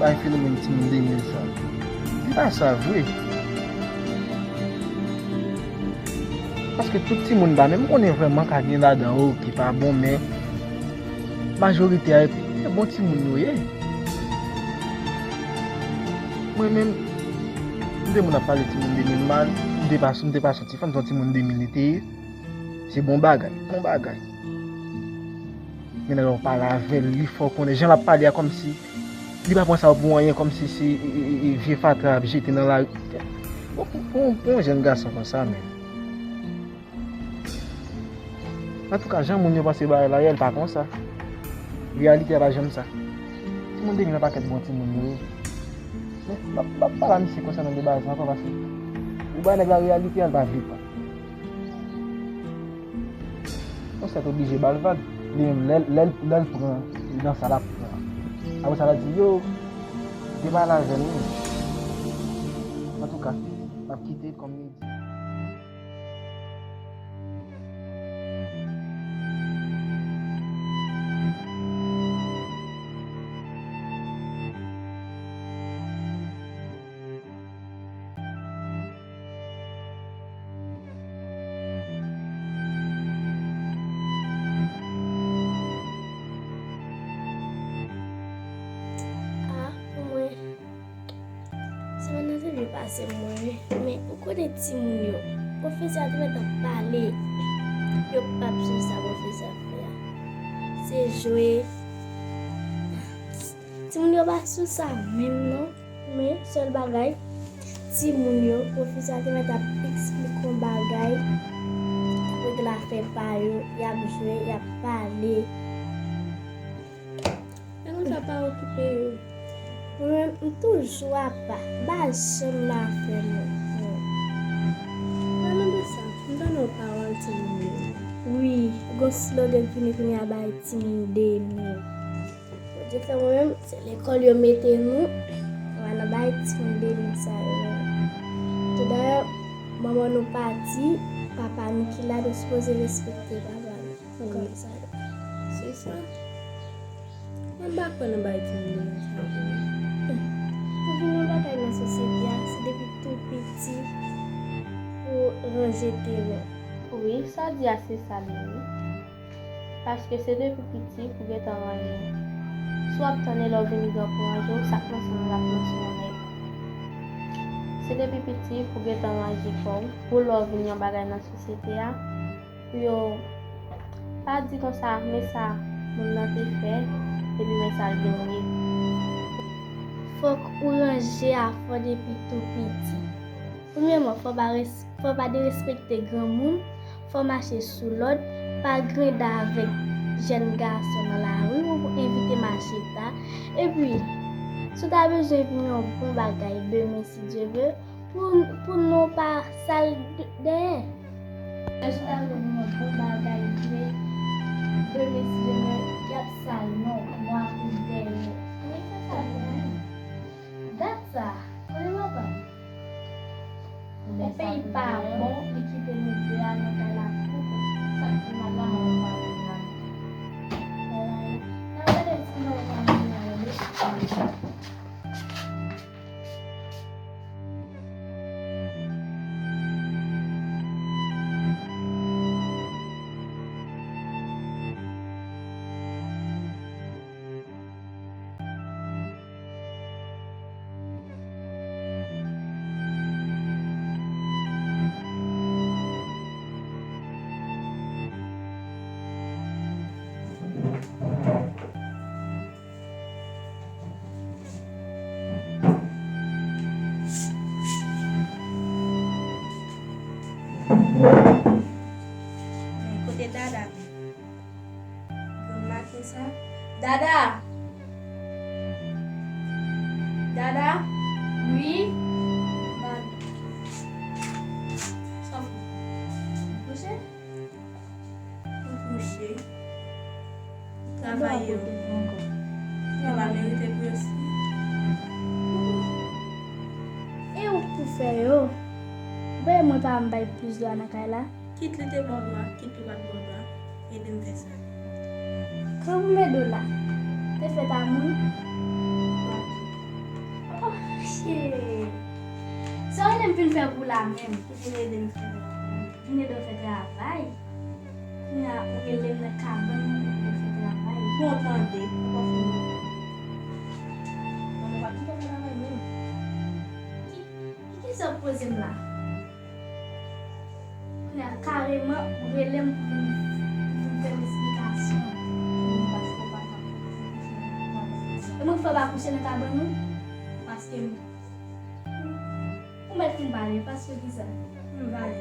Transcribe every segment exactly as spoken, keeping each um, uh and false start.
Bay fenomèn timoun de mil sa. Li pa sa vre. Paske tout timoun pa menm konnen vrèman ka gen ladan yo ki pa bon, men majorite a se bon timoun yo ye. Mwen menm, m te moun ap pale timoun de mil mal, m te pa, m te pa soti fanm, se yon timoun de mil li te ye. Se bon bagay, bon bagay. Men lè w pale avè l, li fè w konnen jan l ap pale a kòmsi li pa pran sa pou anyen, kòmsi se e, e, e, vye fatra ap jete nan lari. Bon, pou, pou, pou yon jèn gason konsa, men. Antouka, jan moun yo panse bagay la ye, l pa konsa. Reyalite a pa janm sa. Timoun de mil an pakèt bon timoun yo ye. Men, m ap, m ap pale a misye konsènan de bagay sa ankò, paske ou bay nèg la reyalite a, l pa vle pran. Yon sèt oblije ba l vag. Li menm, lè, lè, lè l pran, li nan sa l ap pran. Apre sa, l ap di, yo, te pale avè l, wi. Antouka, m ap kite l kòm li di. A, pou mwen, semèn nan te byen pase mwen, wi. Men ou konnen timoun yo, pwofesè a te mèt ap pale. Yo p ap swiv sa pwofesè ap fè a. Se jwe. Timoun yo pa sou sa menm non. Men sèl bagay, timoun yo, pwofesè a te mèt ap eksplike yon bagay, y ap regle afè pa yo, y ap jwe, y ap pale. Men konsa pa okipe yo. Mwen menm, m toujou apa, m pa janm nan afè moun. Palan de sa, m tande yon pawòl timoun yo. Wi, gon slogan k vini kounye a bay timoun de mil. Bondye fè mwen menm, se lekòl yo mete nou, mwen nan bay timoun de mil sa yo. Toudayè, manman nou pati, papa nou ki la, nou sipoze respekte papa nou. Wi. Kòm sa yo. Se sa. Mwen pa kwè nan bay timoun de mil sa yo. Pou vin yon bagay nan sosyete a, se depi tou piti pou ranje teren. Wi, sa w di a se sa li ye. Paske se depi piti pou gentan ranje. Si w ap tann e lè w vini gran pou ranje w, sa k nan san w la ap nan san w nèt. Se depi piti pou gentan ranje kò w, pou lè w vin yon bagay nan sosyete a, pou yo pa di konsa, men sa moun nan te fè, epi men sa l vin ye. Fòk ou ranje afè w depi tou piti. Premyèman, fò w pa res-, fò w pa derespekte granmoun, fò w mache sou lòd, pa grenda avèk jèn gason nan lari ou envite mache ta. Epi, si w ta bezwen vin yon bon bagay demen, si Dye vle, pou, pou non w pa sal d-, dèyè. Si w ta vle vin yon bon bagay vre, demen, si Dye vle, y ap sal non w, non w ap ret dèyè. Men se sa l ye. Dat sa, konnen papa m. Yon peyi pa bon, li kite nou de a nan kay la pou kont. Sa k pi mal la, manman pa vin la. N a gade si manman pa vin la, wi. Kote Dada? Granmaten sa. Dada! Dada! Wi? Dada. Sa w fè? Kouche? Ou kouche? Travay yo. Yo pa merite pou yo si. E ou k pou fè yo? Ou pa mwen pa m bay plis dwa nan kay la? Kit li te ba w dwa, kit li pa t ba w dwa, ede m fè sa. Kran pou m ede w la. Te fèt a moun? Vin fè pou la menm, ki vin ede m fè. Vin ede w fè travay. Kounye a, ou rele m nan kabann mwen, vin ede w fè travay. Bon, tande, ou pa fin. Mwen pa kite w travay menm. Ki, ki kesyon w poze m la? Kounye a, kareman, ou rele m pou m, pou m fè m esplikasyon. Mwen paske w pa ka. E mwen k fè w pa kouche nan kabann ou? Paske m Ou mèt fin pale, paske kisa? M pale.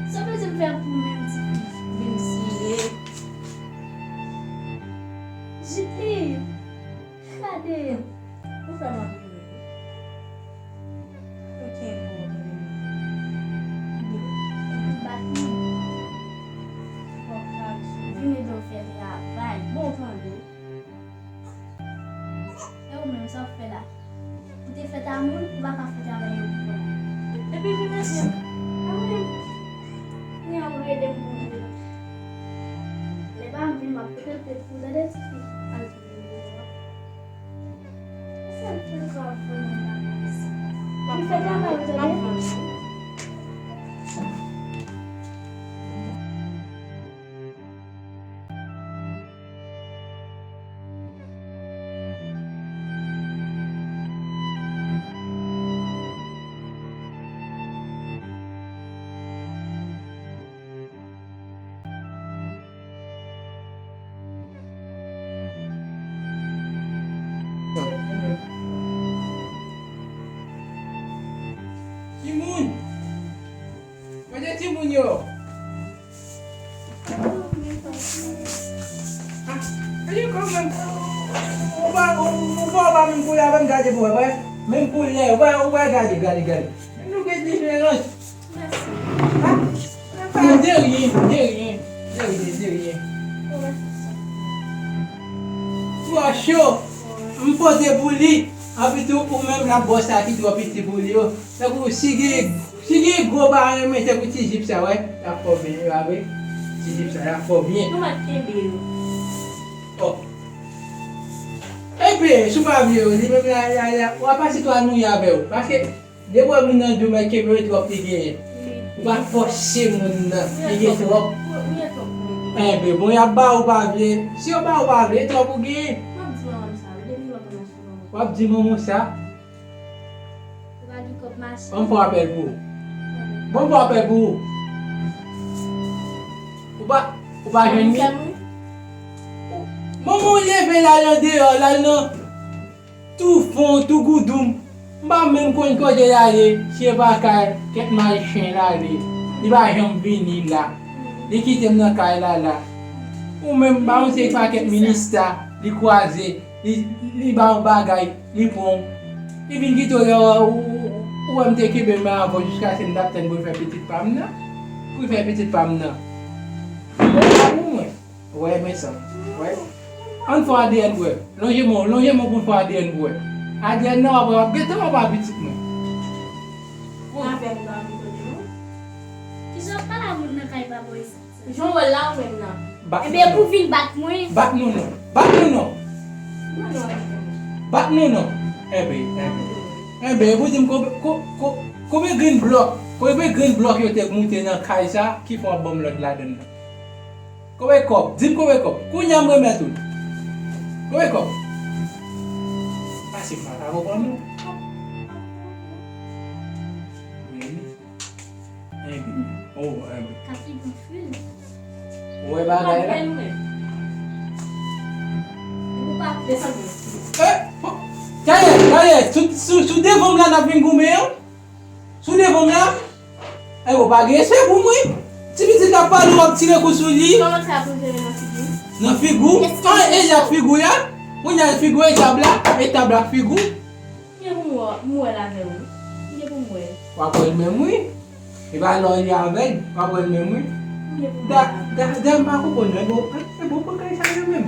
Sa w bezwen fè pou menm ti fi? Vin siye. Jili, gade. Ou fè m anvi ri. Ou kenbe w anvi ri. Epi bat mwen. Vin ede w fè travay. Bon, tande. E ou menm, sa w ap fè la? Ou te fè ta moun, ou pa ka fè travay yo pou ou la. Epi vin mesye, a mwen, ni an rele m pou m vin. Lè pa m vin, m ap pote l pou ou, tande ti fi. Al pou ou vin. Sèl pou l ka voye m nan kay sa. Li fè travay ou, tande? Timoun! Kote timoun yo? Ah, e yo kòman? Ou pa, ou, ou pa, ou pa menm koulè avè m, gade pou wè, wè. Menm koulè, wè, ou wè, gade, gade, gade. Nou gen diferans. Ah, de rien, de rien, de rien, de rien. Twa cho, m pote pou li, anpi tou ou menm la bò sa ki twò piti pou li yo. Tankou si gen, si gen gwo pa renmen tankou ti jip sa, wè, l ap fè w byen, e pa vre? Ti jip sa, l ap fè w byen. Nou mèt kenbe yo. Oh. Epi, si w pa vle yo, li menm la, la, la, w ap pase twa nou avè yo. Paske, depi w wè moun nan di w mèt kenbe yo, twòp li genyen. Ou pa fòse moun nan, li gen twòp. Enben, bon, y ap ba ou pa vle. Si yo ba ou pa vle, twòp ou genyen. W ap di manman sa. Ou pa gen kòb mache. Ban m fè apèl pou ou. Ban m fè apèl pou ou. Ou pa, ou pa jwenn li? Manman w leve l al andeyò, l al nan tou fon, tou goudoum. M pa menm konn kote l ale, si e pa kay, kèk may chen l ale. Li pa janm vini la. Li kite m nan kay la la. Ou menm, m pa konn se pakèt minista li kwaze, li, li ba w bagay. Li pran w. Li vin kite w lè ou, ou, ou wè m te kenbe men avè w jiskaske m t ap tann pou l fè pitit pa m nan. Pou l fè pitit pa m nan. Mwen pa pou mwen. Wè, men sa. Wè. Ann fè A D N pou wè. Lonje men w, lonje men w pou n fè A D N pou wè. A D N nan w ap wè, w ap gentan wè w pa pitit mwen. Avè m nan kote nou. Kisa w ap pale a moun nan kay pa bò isit? Jan w wè l la ou menm nan. Bat nou non. Enben, pou vin bat mwen. Bat nou non. Bat nou non. Bat nou non. Enben, enben. Enben, pou di m konbe-, ko-, ko-, konbyen grenn blòk, konbyen grenn blòk yo te moute nan kay sa ki fè w ap ban m lòd ladann nan? Konbyen kòb? Di m konbyen kòb. Kounye a m remèt ou l. Konbyen kòb? Pase m pa ta konprann nou. Wi. Enben. Oh, enben. Ou wè bagay la? Eh, po-, dayè, dayè, sou, sou, sou devan m la n ap vin goumen an? Sou devan m la? Eh, ou pa gen respè pou mwen. Ti pitit ap pale, w ap tire kou sou li. Kòman sa pou jere nan figi? Nan figi w? An, e y ap figi w la? Kounye a figi w, e tab la? E tab la figi w? Ki gen pou m wè, m wè l avè w wi. Ki gen pou m wè l? W ap wè l menm wi. E pa lè w ye avè l, w ap wè l menm wi. Ki gen pou m wè l avè w? Da, da, da, m pa konprann non. E bon, e bon, pran kay sa yo menm.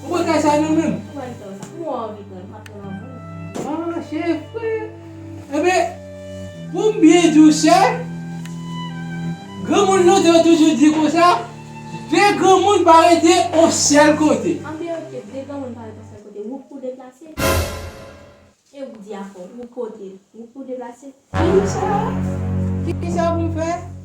Ou pran kay sa yo menm. Ou wè l fè w sa. M wè w anvi pran l, m ap pran l anvan w. Ah, se vre. Enben, pou m byen di w, sè, granmoun lontan yo toujou di konsa, de granmoun pa rete yon sèl kote. Anben, oke, de granmoun pa rete yon sèl kote. Ou pou deplase. Ou di afè w, ou pote l, ou, ou deplase. Ki sa? Ki sa pou m fè?